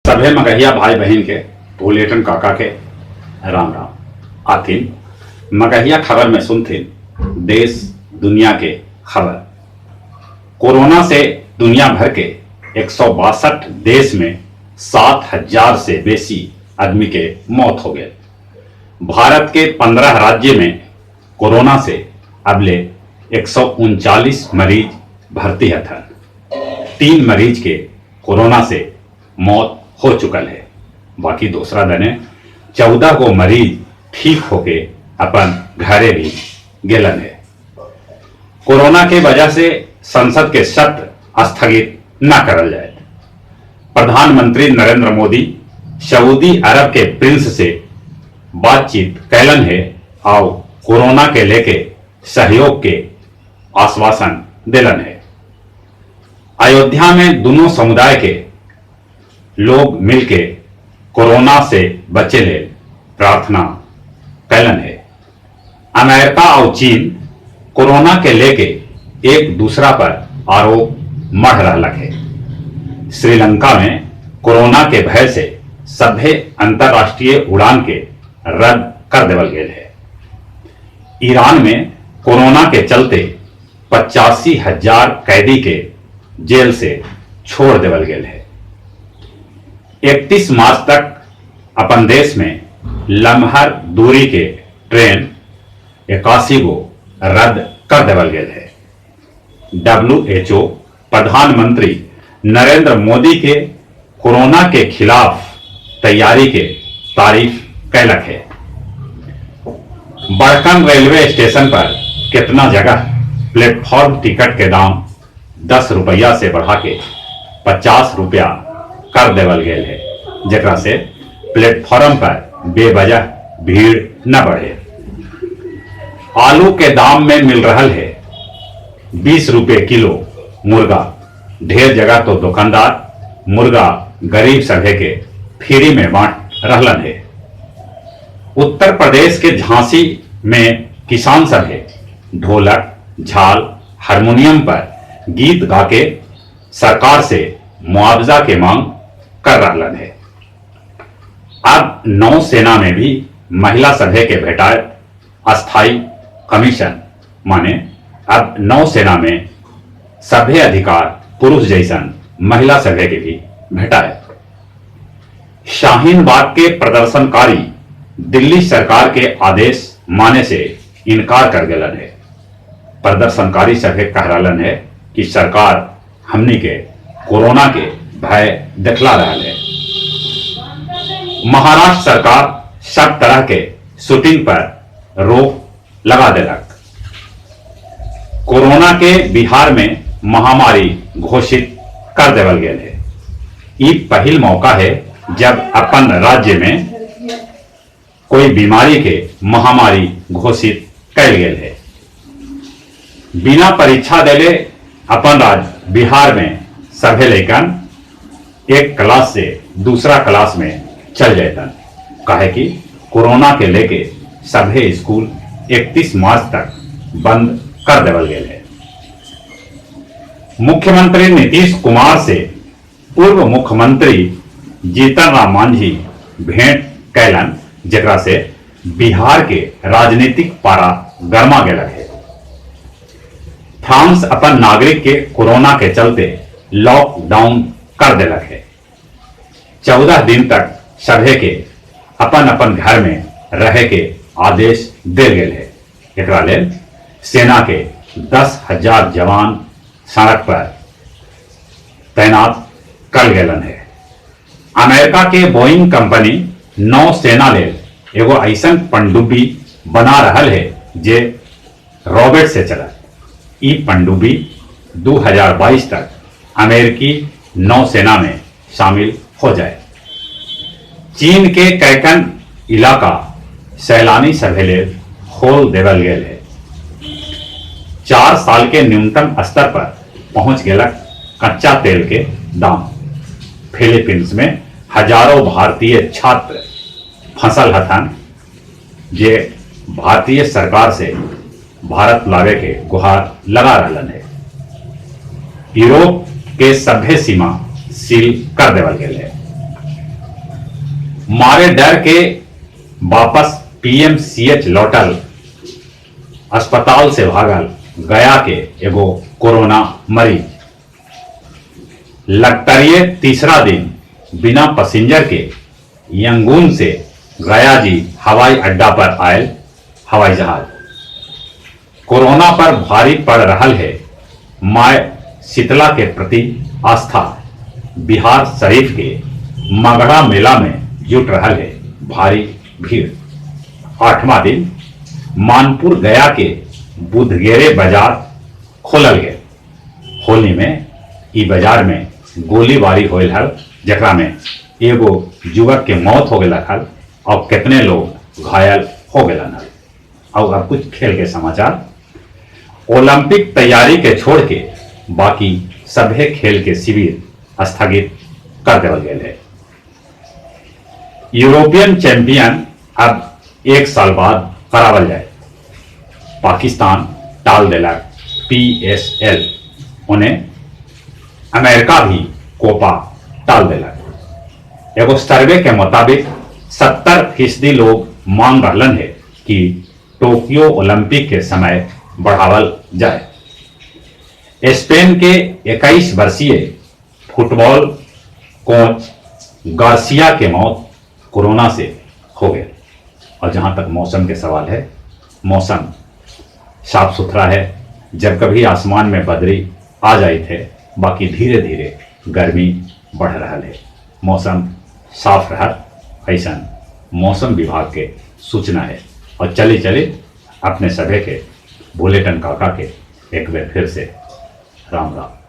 सभे मगहिया भाई बहिन के भुलेटन काका के राम राम। आथिन मगहिया खबर में सुनथिन देश दुनिया के खबर। कोरोना से दुनिया भर के 162 देश में 7000 से बेसी आदमी के मौत हो गए। भारत के 15 राज्य में कोरोना से अबले 139 मरीज भर्ती हथन। 3 मरीज के कोरोना से मौत हो चुकल है। बाकी दूसरा दने 14 गो मरीज ठीक होके अपन घरे भी गेलन है। कोरोना के वजह से संसद के सत्र स्थगित न करल जाए। प्रधानमंत्री नरेंद्र मोदी सऊदी अरब के प्रिंस से बातचीत कैलन है और कोरोना के लेके सहयोग के आश्वासन दिलन है। अयोध्या में दोनों समुदाय के लोग मिलके कोरोना से बचे ले प्रार्थना कैलन है। अमेरिका और चीन कोरोना के लेके एक दूसरा पर आरोप मढ़ रहा है। श्रीलंका में कोरोना के भय से सभे अंतर्राष्ट्रीय उड़ान के रद्द कर देवल गेल है। ईरान में कोरोना के चलते 85,000 कैदी के जेल से छोड़ देवल गेल है। 31 मार्च तक अपन देश में लम्हर दूरी के ट्रेन 81 गो रद्द कर देवल गेल है। WHO प्रधानमंत्री नरेंद्र मोदी के कोरोना के खिलाफ तैयारी के तारीफ कैलक है। बड़कन रेलवे स्टेशन पर कितना जगह प्लेटफॉर्म टिकट के दाम 10 रुपया से बढ़ा के 50 रुपया कर देवल गेल है, जेकरा से प्लेटफॉर्म पर बेवजह भीड़ न बढ़े। आलू के दाम में मिल रहा है 20 रुपये किलो मुर्गा। ढेर जगह तो दुकानदार मुर्गा गरीब सभे के फ्री में बांट रहलन है। उत्तर प्रदेश के झांसी में किसान सभे ढोलक, झाल, हारमोनियम पर गीत गा के सरकार से मुआवजा के मांग कर रहलन है। अब नौसेना में भी महिला सभे के भेटाए अस्थायी कमीशन, माने अब नौसेना में सभे अधिकार पुरुष जैसन महिला सभे के भी भेटाए। शाहीन बाग के प्रदर्शनकारी दिल्ली सरकार के आदेश माने से इनकार कर गेलन है। प्रदर्शनकारी सभे कह रहलन है कि सरकार हमनी के कोरोना के भय दिखला रहा है। महाराष्ट्र सरकार सब तरह के शूटिंग पर रोक लगा देलक। कोरोना के बिहार में महामारी घोषित कर देवल गेल है। ई पहिल मौका है जब अपन राज्य में कोई बीमारी के महामारी घोषित कैल गेल है। बिना परीक्षा देले अपन राज्य बिहार में सभे लइकन एक क्लास से दूसरा क्लास में चल जातन, काहे कि कोरोना के लेके सभे स्कूल 31 मार्च तक बंद कर देवल गेल है। मुख्यमंत्री नीतीश कुमार से पूर्व मुख्यमंत्री जीतन राम मांझी भेंट कैलन, जेकरा से बिहार के राजनीतिक पारा गर्मा गेल है। फ्रांस अपन नागरिक के कोरोना के चलते लॉकडाउन कर देलक है। 14 दिन तक सभे के अपन अपन घर में रहे के आदेश देल गेल है। एकरा लेल सेना के 10,000 जवान सड़क पर तैनात कल गेलन है। अमेरिका के बोइंग कंपनी नौसेना लेल एगो ऐसन पनडुब्बी बना रहल है जे रॉबोट से चलत। ई पनडुब्बी 2022 तक अमेरिकी नौसेना में शामिल हो जाए। चीन के कैकन इलाका सैलानी सभे लेल खोल देवल गेल है। 4 साल के न्यूनतम स्तर पर पहुंच गेलक कच्चा तेल के दाम। फिलीपींस में हजारों भारतीय छात्र फंसल हथन, जे भारतीय सरकार से भारत लावे के गुहार लगा रहलन है। यूरोप के सभ्य सीमा सील कर देवल गेल है। मारे डर के वापस पीएमसीएच लौटल, अस्पताल से भागल गया के एगो कोरोना मरीज। लगतरिये तीसरा दिन बिना पैसेंजर के यंगून से गया जी हवाई अड्डा पर आयल हवाई जहाज। कोरोना पर भारी पड़ रहल है my Shitala के प्रति आस्था। बिहार शरीफ के मगड़ा मेला में जुट रहल है भारी भीड़। 8वां दिन मानपुर गया के बुधगेरे बाजार खोलल गए। होली में ई बाजार में गोलीबारी होयल हल, जकरा में एगो युवक के मौत हो गया हल और कितने लोग घायल हो गए हल। और अब कुछ खेल के समाचार। ओलंपिक तैयारी के छोड़ के बाकी सभे खेल के शिविर स्थगित कर देवल गए है। यूरोपियन चैंपियन अब 1 साल बाद करावल जाए। पाकिस्तान टाल देलक पीएसएल, उन्हें अमेरिका भी कोपा टाल देलक। एगो सर्वे के मुताबिक 70% लोग मांग रहलन है कि टोक्यो ओलंपिक के समय बढ़ावल जाए। स्पेन के 21 वर्षीय फुटबॉल कोच गार्सिया के मौत कोरोना से हो गए। और जहां तक मौसम के सवाल है, मौसम साफ सुथरा है। जब कभी आसमान में बदरी आ जाती है, बाकी धीरे धीरे गर्मी बढ़ रहा है। मौसम साफ रहा, ऐसा मौसम विभाग के सूचना है। और चले चले अपने सभे के बुलेटिन काका के एक बार फिर से राम राम।